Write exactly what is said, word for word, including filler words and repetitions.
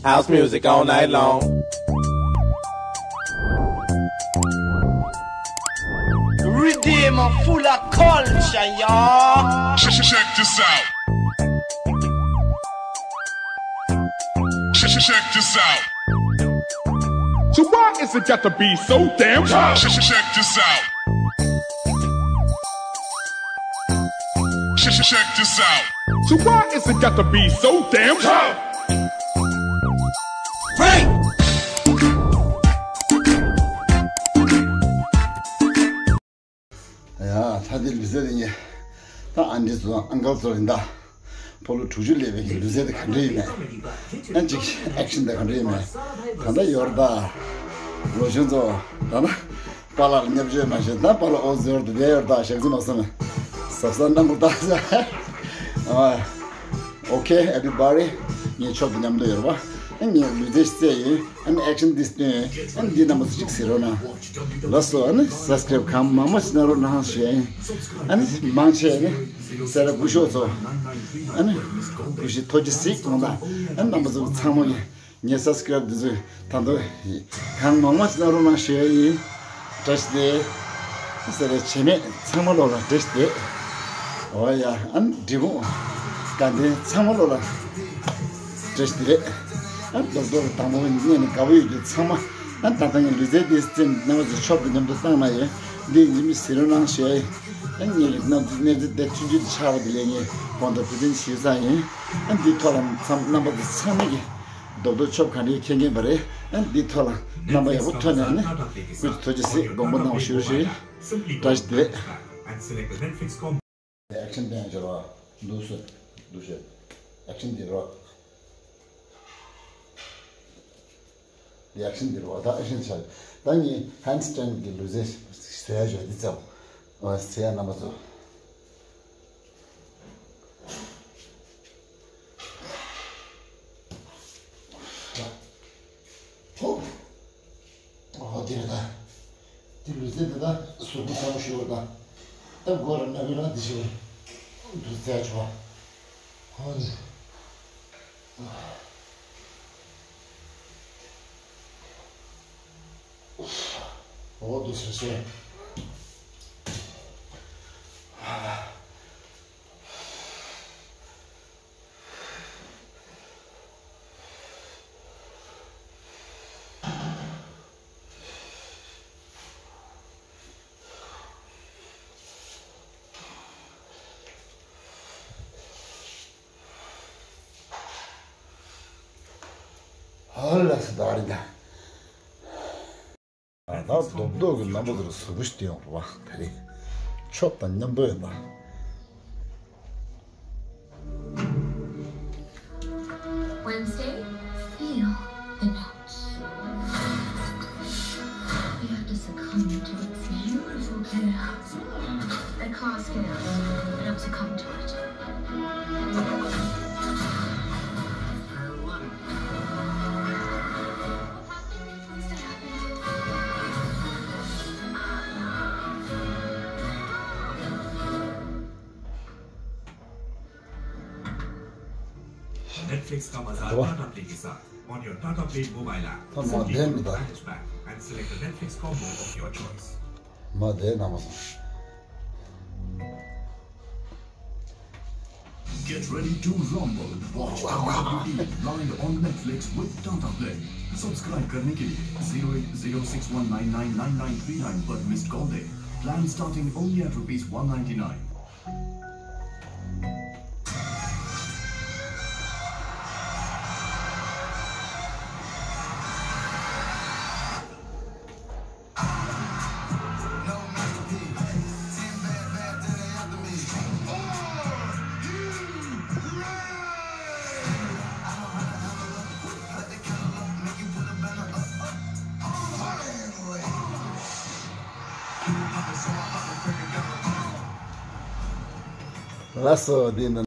House music all night long. Redeem full of culture, y'all. Check, check, check this out. Check, check, check this out. So why is it got to be so damn tough? Check, check, check this out. Check, check, check this out. So why is it got to be so damn tough? Hey! ཡ། ད་དེ་ལུས་རྩལ་དེ་ངས་ད་ཨན་ཌི་ཚོ་ཨང་ཀལ་ཚོ་ཡིན་ད། ཕོ་ལོ་དྲུག་ཅུ་སླེབས་པའི་གི་ལུས་རྩལ་དེ་ག་འདྲ་ཡིན་མེད། ཨན་ཅིག་ཨེག་ཤན་དེ་ག་འདྲ་ཡིན་མེད། ད་ལྟ་ཡོད་རེད་ད། ལོ་ཆུང་ཚོ་ད་ལྟ་པཱ་ལགས་ལ་བརྙས་བཅོས་མ་བྱེད་ད། པཱ་ལགས་ཨོ་ཟེར་དུ་བསྡད་ཡོད་རེད་ད། ཞག་ཚི་མ་སོང་ནས་གཟབ་གཟབ་གནང་དགོས་ད། ཨ། Okay, everybody. ངའི་ཕྱོགས་དེ་མཉམ་དུ་ཡོད་རེད་པ། ཨ་ནི་ངས་ལུས་རྩལ་རྩེད་ཡིན། ཨ་ནི་ཨེག་ཤན་འདི་སྟོན། ཨ་ནི་འདི་རྣམ་པ་ཚོ་གཅིག་གཟིགས་རོགས་གནང་། ལགས་སོ། ཨ་ནི་སབ་སི་ཀ་རེབ་གང་མང་མང་ཞིག་གནང་རོགས་གནང་ཞུ་ཡ་ཡིན། ཨ་ནི་མང་ཆེ་ནི་སེ་ར་སྐུ་ཞབས་ཚོ། ཨ་ནི་སྐུ་ཞབས་ཐོ་ཅི་སི་གོང་ད། ཨ་ནི་རྣམ་པ་ཚོ་ཚང་མ་གི་ངའི་སབ་སི་ཀ་རེབ་འདི་ཚོ་ད་དུང་གང་མང་མང་ཞིག་གནང་རོགས་གནང་ཞུ་ཡ་ཡིན། བཀྲ་ཤིས་བདེ་ལེགས། ཟེར་བའི་བྱེས་སྨད་ཚང་མ་ལོ་ལ་བཀྲ་ཤིས་བདེ་ལེགས། འོ་ཡ། ཨ་ནི་འབྲས་སྤུངས་དགའ་ལྡན་ཚང་མ་ལོ་ལ་བཀྲ་ཤིས་བདེ་ལེགས། ཨ་ནི་རྡོག་རྡོག་དང་པོ་ཉན་ནས་དགའ་པོ་ཡོད་རྒྱུ་ཚང་མ། ཨ་ནི་ད་ལྟ་ངས་ལུས་རྩལ་འདི་རྩེད་རྣམ་པ་ཚོ་ཕྱོགས་དང་མཉམ་དུ་བཏང་ན་ཡོད། འདི་ཡིན་མི་ཟེར་རོགས་གནང་ཞུ་ཡ་ཡིན། ཨ་ནི་ངས་ལུས་རྩལ་འདི་ཐུན་ཚོད་ཆགས་པ་དེ་ལས་ངས་གོང་དུ་བུ་ལོན་ཞུས་ཚར་ཡིན། ཨ་ནི་འདིའི་ཐོག་ལ་མཚམས་རྣམ་པ་ཚོ་ཚང་མ་གིས་རྡོག་རྡོག་ཆོབ་ག་འདྲའི་ཁྱེད་མཁྱེན་པ་རེད། ཨ་ནི་འདིའི་ཐོག་ལ་རྣམ་པ་ཡག་པོ་ཐོན་ནས་ནི་སྐུ་མཁྱེན་ཐུགས་རྗེ་གཟིགས་དགོངས་པ་གནང་བ་ཞུ་ཞུ། བཀྲ་ཤིས་བདེ་ལེགས། ཨེག་ཤན་བསྟན་ཡོད་རོགས། འདུག་སེ། འདུག་སེ། ཨེག་ཤན་འདི་རོགས། འདི་ཨེག་ཤན་འདི་རོགས། ད་ཨེག་ཤན་ཆགས། ད་ངས་ཧེན་ཌི་སི་ཊེན་ཌི་གི་ལུས་རྩལ་ཟེར་ཡ་ཞོ་འདི་བཙལ། ཨ། ཟེར་ཡ་རྣམ་པ་ཚོ། ཨོ་དེ་རེད་ད། དེ་ལུས་རྩལ་དེ་ད་གཟུགས་པོ་ཚང་མ་ཞུ་བ་ད། ད་མགོ་ར་སྣ་ཁུག་ར་འདི་ཞིག་རེད། འདུག་རྩལ་ཆོག་ཨོ་དེ། ཨོ་འདུག་ཟེར་ཟེར། ཨ་ལ་སི་དར་ཡ། ད་རྡོག་རྡོག་གི་རྣམ་པ་ཚོར་གཟུགས་པོ་ཞིག་སྟོན་ཡོང་རེད་བ། ད་རེས་ཆོབ་དང་མཉམ་པོ་ཡོད་པ། Wednesday, feel the notes. You have to succumb to its beautiful chaos. A class chaos. You don't succumb to it. Netflix का मज़ा Tata Play के साथ on your Tata Play mobile app. Simply download Manage pack and select the Netflix combo of your choice. Get ready to rumble. Watch W W E live on Netflix with Tata Play. Subscribe करने के लिए zero eight zero six one nine nine nine nine three nine पर missed call दें। Plan starting only at rupees one ninety nine. ལགས་སོ། འདི་ནི།